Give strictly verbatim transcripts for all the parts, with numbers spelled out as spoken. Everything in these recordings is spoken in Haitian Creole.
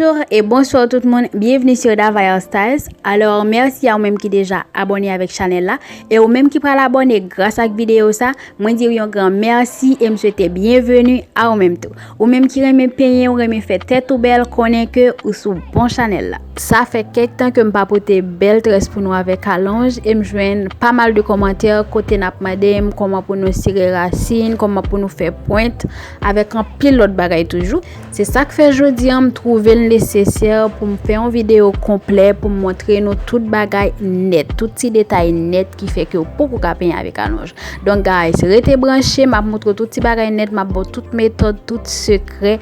Bonjour et bonsoir tout moun, bienvenue sur Dava Hairstyles. Alò, mèsi a ou menm ki deja abòne avèk chanèl la, e ou menm ki pral abòne gras ak videyo sa, mwen di w yon gran mèsi e m swete byenveni a ou menm tou. Ou menm ki renmen penyen, ou renmen fè tèt ou bèl, konnen ke ou sou bon chanèl la. Sa fè kèk tan ke m pa pote bèl très pou nou avèk alonj, e m jwenn pa mal de kòmantè kote n ap mande m kòman pou nou sere rasin, kòman pou nou fè pwent, avèk anpil lòt bagay toujou. Se sa k fè jodi a m twouve l nesesè pou m fè yon videyo konplè pou m montre nou tout bagay nèt, tout ti detay nèt ki fè ke w poko ka penyen avèk alonj. Donk, guys, rete branche, m ap montre w tout ti bagay nèt, m ap ba w tout metòd, tout sekrè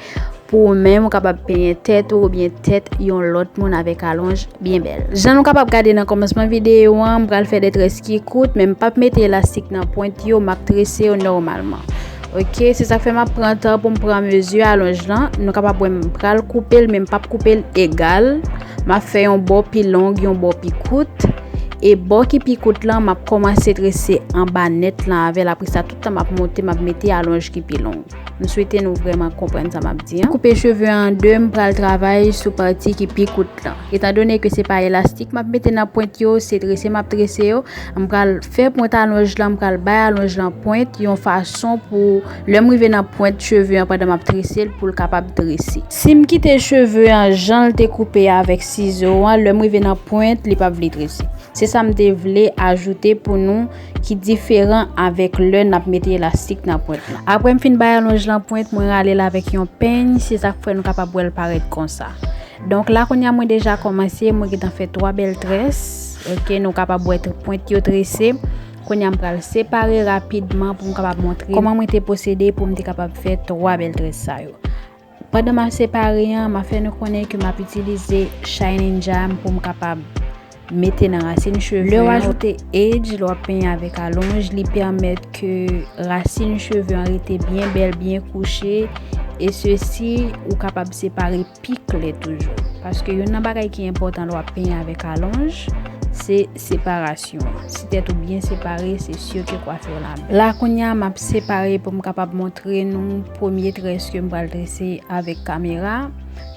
pou ou menm ou kapab penyen tèt ou oubyen tèt yon lòt moun avèk alonj byen bèl. Jan nou kapab gade nan kòmansman videyo an, m pral fè de très ki kout, men m p ap mete elastik nan pwent yo, m ap trese yo nòmalman. Ok, se sa k fè m ap pran tan pou m pran mezi alonj lan. Nou kapab wè m pral koupe l, men m p ap koupe l egal. M ap fè yon bò pi long, yon bò pi kout. E bò ki pi kout lan, m ap kòmanse trese anba nèt lan avè l. Apre sa, tout tan m ap monte, m ap mete alonj ki pi long. M swete nou vrèman konprann sa m ap di an. Koupe cheve an de, m pral travay sou pati ki pi kout lan. Etandone ke se pa elastik m ap mete nan pwent yo, se trese m ap trese yo, m pral fè pwent alonj lan, m pral bay alonj lan pwent yon fason pou lè m rive nan pwent cheve an pandan m ap trese l pou l kapab trese. Si m kite cheve an jan l te koupe avèk sizo an, lè m rive nan pwent, li p ap vle trese. Se sa m te vle ajoute pou nou ki diferan avèk lè n ap mete elastik nan pwent lan. Apre m fin bay alonj lan pwent, mwen rale l avèk yon peny, se sa k fè nou kapab wè l parèt konsa. Donk la kounye a mwen deja kòmanse, mwen gentan fè twa bèl très. Ok, nou kapab wè tr-, pwent yo trese. Kounye a m pral separe rapidman pou m kapab montre kòman mwen te pwosede pou m te kapab fè twa bèl très sa yo. Pandan m ap separe an, m ap fè nou konnen ke m ap itilize Shine Ninja m pou m kapab mete nan rasin cheve. Lè w ajoute edge, lè w ap penyen avèk alonj, li pèmèt ke rasin cheve an rete byen bèl, byen kouche. E sesi, ou kapab separe pi klè toujou. Paske youn nan bagay ki enpòtan lè w ap penyen avèk alonj, se separasyon an. Si tèt ou byen separe, se si ke kwafè w la bèl. La kounye a, m ap separe pou m kapab montre nou premye très ke m pral trese avèk kamera.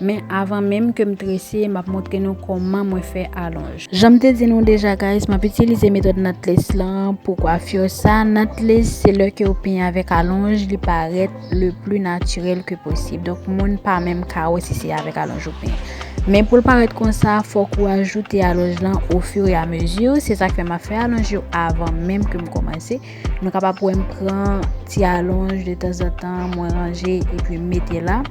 Men avan menm ke m trese, m ap montre nou kòman mwen fè alonj. Jan m te di nou deja, guys, m ap itilize metòd knotless lan pou kwafi sa. Knotless, se lè ke w penyen avèk alonj, li parèt le plus naturel que possible. Donk, moun pa menm ka wè si se avèk alonj ou penyen. Men pou l parèt konsa, fòk ou ajoute alonj lan au fur et à mesure. Se sa k fè m ap fè alonj yo avan menm ke m kòmanse. Nou kapab wè m pran ti alonj de tanzantan, mwen ranje epi m mete la.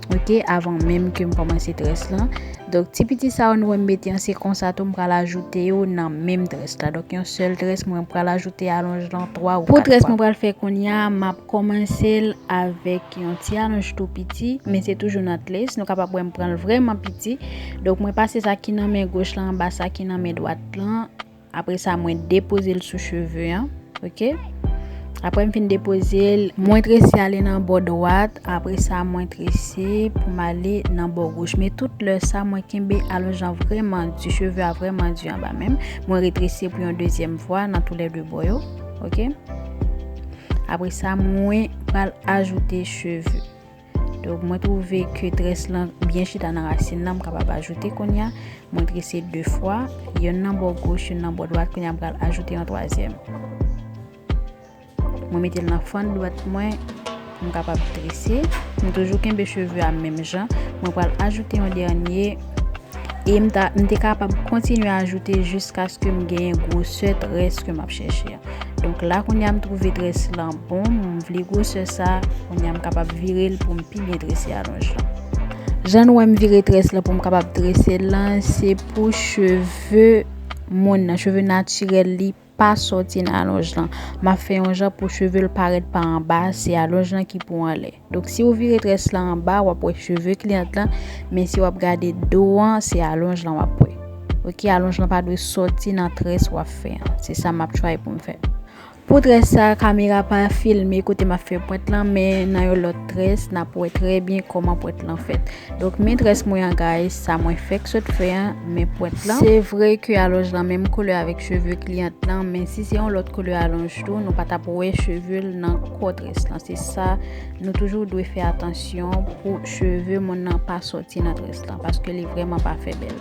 Ok, avan menm ke m kòmanse très lan. Donk, ti piti sa yo nou wè m mete an, se konsa tou m pral ajoute yo nan menm très la. Donk, yon sèl très, mwen pral ajoute alonj lan twa ou kat fwa. Pou très mwen pral fè kounye a, m ap kòmanse l avèk yon ti alonj tou piti, men se toujou knotless. Nou kapab wè m pran l vrèman piti. Donk, mwen pase sa ki nan men goch lan anba sa ki nan men dwat lan. Apre sa, mwen depoze l sou cheve an. Ok? Apre m fin depoze l, mwen trese ale nan bò dwat. Apre sa, mwen trese pou m ale nan bò goch. Men tout lè sa, mwen kenbe alonj lan vrèman di, cheve a vrèman di anba men m. Mwen retrese pou yon dezyèm fwa nan toulède bò yo. Ok? Apre sa, mwen pral ajoute cheve. Donk, mwen twouve ke très lan byen chita nan rasin lan, m kapab ajoute kounye a. Mwen trese de fwa, yonn nan bò goch, yonn nan bò dwat, kounye a m pral ajoute yon twazyèm. Mwen mete l nan fann dwat mwen pou m kapab trese. M toujou kenbe cheve a menm jan. Mwen pral ajoute yon dènye e m ta, m te kapab kontinye ajoute jiskaske m genyen gwosè très ke m ap chèche a. Donk la, kounye a m twouve très lan bon, m vle gwosè sa, kounye a m kapab vire l pou m pi byen trese alonj lan. Jan nou wè m vire très lan pou m kapab trese l lan, se pou cheve moun nan, cheve natirèl li pa sòti nan alonj lan. M ap fè yon jan pou cheve l parèt pa anba, se alonj lan ki pou anlè. Donk, si w vire très lan anba, w ap wè cheve kliyant lan, men si w ap gade do an, se alonj lan w ap wè. Ok, alonj lan pa dwe sòti nan très w ap fè an. Se sa m ap try pou m fè. Pou très sa, kamera pa filme kote m ap fè pwent lan, men nan yon lòt très, n ap wè trè byen kòman pwent lan fèt. Donk, men très mwen an, guys, sa mwen fèk sot fè an, men pwent lan. Se vre ke alonj lan menm koulè avèk cheve kliyant lan, men si se yon lòt koulè alonj tou, nou pa t ap wè cheve l nan kò très lan. Se sa, nou toujou dwe fè atansyon pou cheve moun nan pa soti nan très lan, paske li vrèman pa fè bèl.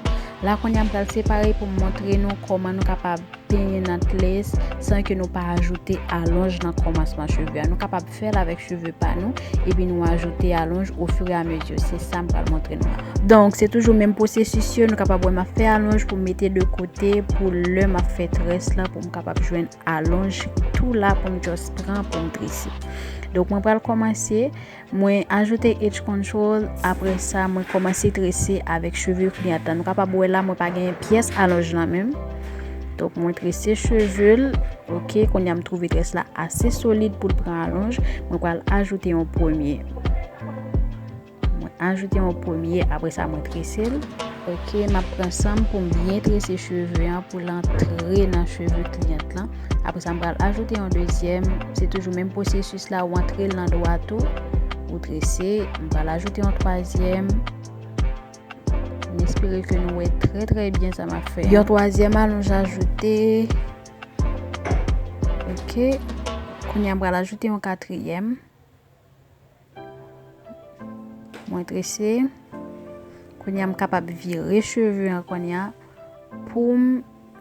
La, kounye a, m pral separe pou m montre nou kòman nou kapab penyen nan très san ke nou pa ajoute alonj nan kòmansman cheve a. Nou kapab fè l avèk cheve pa nou, epi nou ajoute alonj ofiramezi. Se sa m pral montre nou la. Donk, se toujou menm pwosesis yo. Nou kapab wè m ap fè alonj pou m mete de kote pou lè m ap fè très lan, pou m kapab jwenn alonj tou la pou m just pran pou m trese. Donk, mwen pral kòmanse. Mwen ajoute edge control, apre sa, mwen kòmanse trese avèk cheve kliyant lan. Nou kapab wè la, mwen pa gen pyès alonj nan men m. Donk, mwen trese cheve l. Oke, kounye a m twouve très la ase solid pou l pran alonj. Mwen pral ajoute yon premye. Mwen ajoute yon premye, apre sa, mwen trese l. Oke, m ap pran san m pou m byen trese cheve an pou l antre nan cheve kliyant lan. Apre sa, m pral ajoute yon dezyèm. Se toujou menm pwosesis la, ou antre l nan dwat ou, ou trese. M pral ajoute yon twazyèm. M espere ke nou wè trè, trè byen sa m ap fè an. Yon twazyèm alonj ajoute. Oke. Kounye a, m pral ajoute yon katriyèm. Mwen trese. Kounye a, m kapab vire cheve an kounye a pou m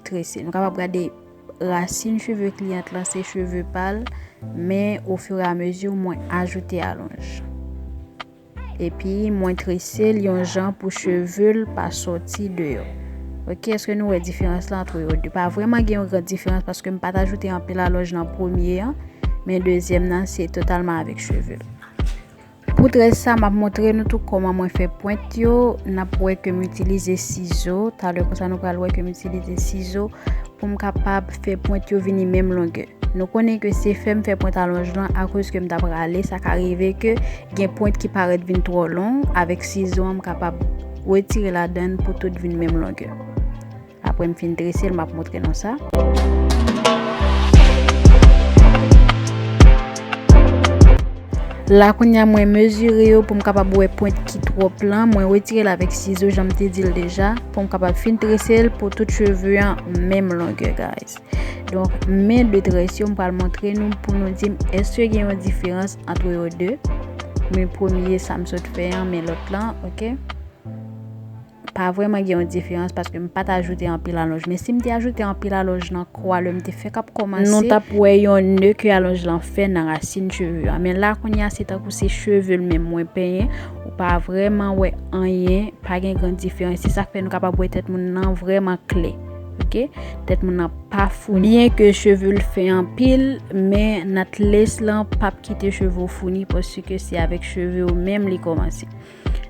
trese. Nou kapab gade rasin cheve kliyant lan, se cheve pa l, men ofiramezi, mwen ajoute alonj. Epi, mwen trese l yon jan pou cheve l pa soti deyò. Oke, èske nou wè diferans la ant yo de? Pa vrèman gen yon gran diferans paske m pa t ajoute anpil alonj nan premye an, men dezyèm nan, se totalman avèk cheve l. Pou très sa, m ap montre nou tou kòman mwen fè pwent yo. N ap wè ke m itilize sizo. Talè konsa, nou pral wè ke m itilize sizo pou m kapab fè pwent yo vini menm longè. Nou konnen ke se fè m fè pwent alonj lan akoz ke m t ap rale. Sa ka rive ke gen pwent ki parèt vin twò long. Avèk sizo an, m kapab retire ladan l pou tout vin menm longè. Apre m fin trese l, m ap montre nou sa. La, kounye a, mwen mezire yo pou m kapab wè pwent ki twòp lan. Mwen retire l avèk sizo, jan m te di l deja, pou m kapab fin trese l pou tout cheve an menm longè, guys. Donk, men de très yo, m pral montre nou pou nou di m èske gen yon diferans ant yo de. Men premye, sa m sot fè an, men lòt lan, oke? Pa vrèman gen yon diferans paske m pa t ajoute anpil alonj. Men si m te ajoute anpil alonj nan kò a lè m te fèk ap kòmanse, nou t ap wè yon ne ke alonj lan fè nan rasin cheve a. Men la, kounye a, se tankou se cheve l menm mwen penyen. Ou pa vrèman wè anyen, pa gen gran diferans. Se sa k fè nou kapab wè tèt moun nan vrèman klè. Oke? Tèt moun nan pa founi. Byen ke cheve l fen anpil, men nan très lan p ap kite cheve w founi paske se avèk cheve w menm li kòmanse.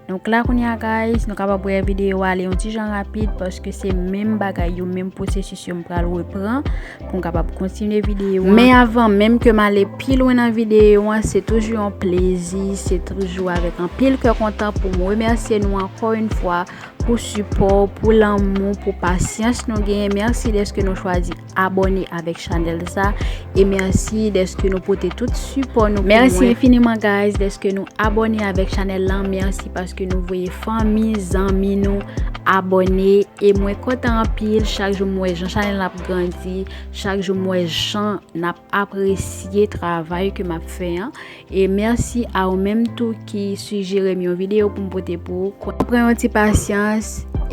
Donk la kounye a, guys, nou kapab wè videyo a ale yon ti jan rapid paske se menm bagay yo, menm pwosesis yo m pral repran pou m kapab kontinye videyo a. Men avan menm ke m ale pi lwen nan videyo an, se toujou yon plezi, se toujou avèk anpil kè kontan pou m remèsye nou ankò yon fwa pou sipò, pou lanmou, pou pasyans nou genyen. Mèsi dèske nou chwazi abòne avèk chanèl sa. E mèsi dèske nou pote tout sipò nou pou mwen. Mèsi enfiniman, guys, dèske nou abòne avèk chanèl lan. Mèsi paske nou voye fanmi, zanmi nou abòne. E mwen kontan anpil. Chak jou m wè jan chanèl lan ap grandi. Chak jou m wè jan n ap apresye travay ke m ap fè an. E mèsi a ou menm tou ki sijere m yon videyo pou m pote pou ou. Pran yon ti pasyans,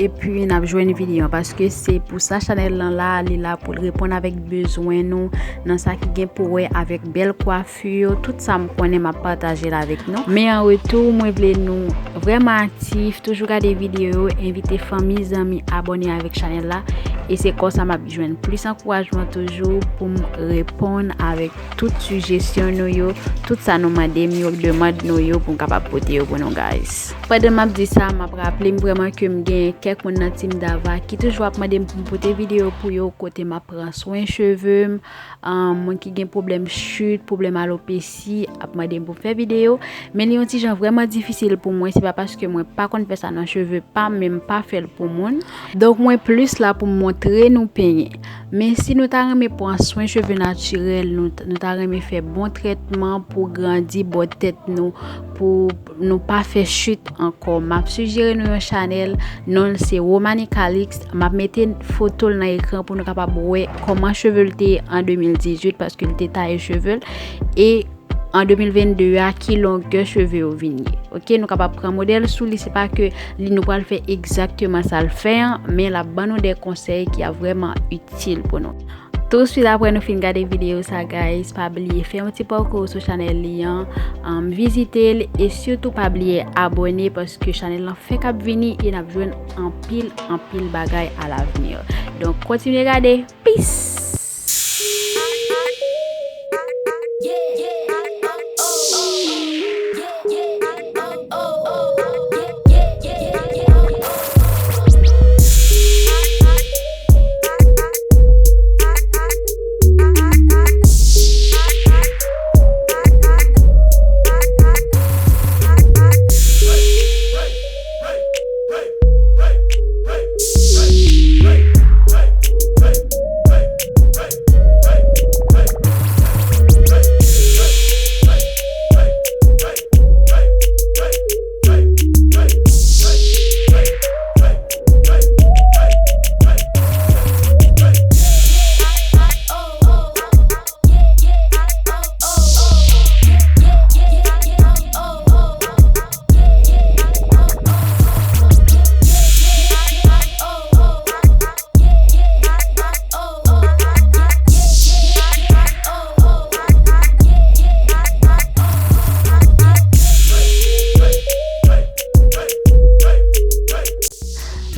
epi n ap jwenn videyo an, paske se pou sa chanèl lan la, li la pou l reponn avèk bezwen nou, nan sa ki gen pou wè avèk bèl kwafi yo, tout sa m konnen m ap pataje l avèk nou. Men an retou, mwen vle nou vrèman aktif, toujou gade videyo yo, envite fanmi, zanmi, abòne avèk chanèl la, e se konsa m ap jwenn plis ankourajman toujou pou m reponn avèk tout sijesyon nou yo, tout sa nou mande m yo, demann nou yo pou m kapab pote yo pou nou, guys. Pandan m ap di sa, m ap raple m vrèman ke m gen kèk moun nan Team Dava ki toujou ap mande m pou m pote videyo pou yo kote m ap pran swen cheve m, um, moun ki gen pwoblèm chit, pwoblèm alopesi, ap mande m pou m fè videyo. Men li yon ti jan vrèman difisil pou mwen, se pa paske mwen pa konn fè sa nan cheve pa m, men m pa fè l pou moun. Donk mwen plis la pou m Tre nou penyen. Men si nou ta renmen pran swen cheve natirèl, nou, nou ta renmen fè bon trètman pou grandi bò tèt nou, pou nou pa fè chit ankò. M ap sijere nou yon chanèl, non l se Romany Calixte. M ap mete foto l nan ekran pou nou kapab wè kòman cheve l te ye an de mil dizuit, paske l te taye cheve l. E an de mil vennde a, ki longè cheve yo vin ye. Oke, nou kapab pran modèl sou li, se pa ke li nou pral fè egzakteman sa l fè an, men l ap ban nou de konsèy ki ap vrèman itil pou nou. Touswit apre nou fin gade videyo sa, guys, pa bliye fè yon ti pòkou sou chanèl li an, um, vizite l, e sitou pa bliye abòne, paske chanèl lan fèk ap vini e n ap jwenn anpil, anpil bagay alavni. Donk, kontinye gade. Peace!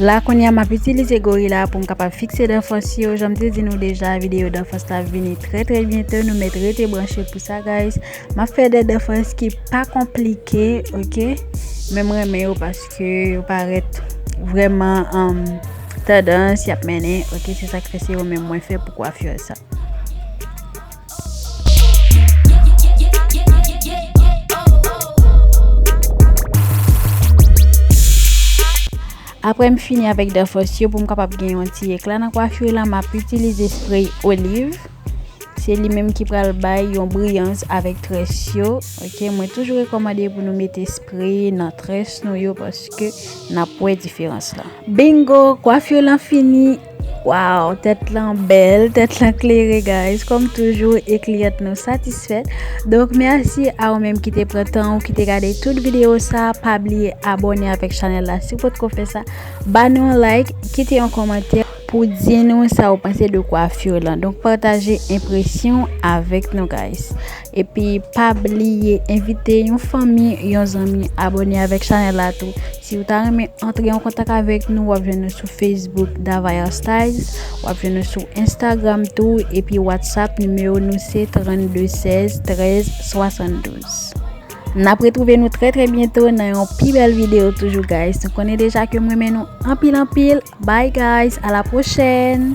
La kounye a m ap itilize gorila pou m kapab fikse dan fòs yo. Jan m te di nou deja, videyo dan fòs la vini trè trè byento. Nou mèt rete branche pou sa, guys. M ap fè de dan fòs ki pa konplike, oke? Men m renmen yo paske yo parèt vrèman, um, tandans y ap mennen, oke? Se sa k fè se yo menm mwen fè pou kwafè sa. Apre m fini avèk dan fòs yo, pou m kapab gen yon ti ekla nan kwafè la, m ap itilize spray oliv. Se li menm ki pral bay yon briyans avèk très yo. Oke, mwen toujou rekòmande pou nou mete spray nan très nou yo paske n ap wè diferans la. Bingo, kwafè lan fini. Waw, tèt lan bèl, tèt lan klere, guys. Kòm toujou, e kliyant nou satisfèt. Donk, mèsi a ou menm ki te pran tan ou, ki te gade tout videyo sa. Pa bliye abòne avèk chanèl la si w potko fè sa. Ba nou yon like, kite yon kòmantè pou di nou sa ou panse de kwafè lan. Donk, pataje enpresyon avèk nou, guys. Epi pa bliye envite yon fanmi, yon zanmi abòne avèk chanèl la tou. Si w ta renmen antre an kontak avèk nou, w ap jwenn nou sou Facebook Davaya Styles, w ap jwenn nou sou Instagram tou, epi WhatsApp, nimewo nou se trannde sèz trèz swasanndouz. N ap retwouve nou trè trè byento nan yon pi bèl videyo toujou, guys. Nou konnen deja ke m renmen nou anpil anpil. Bye, guys, à la prochaine.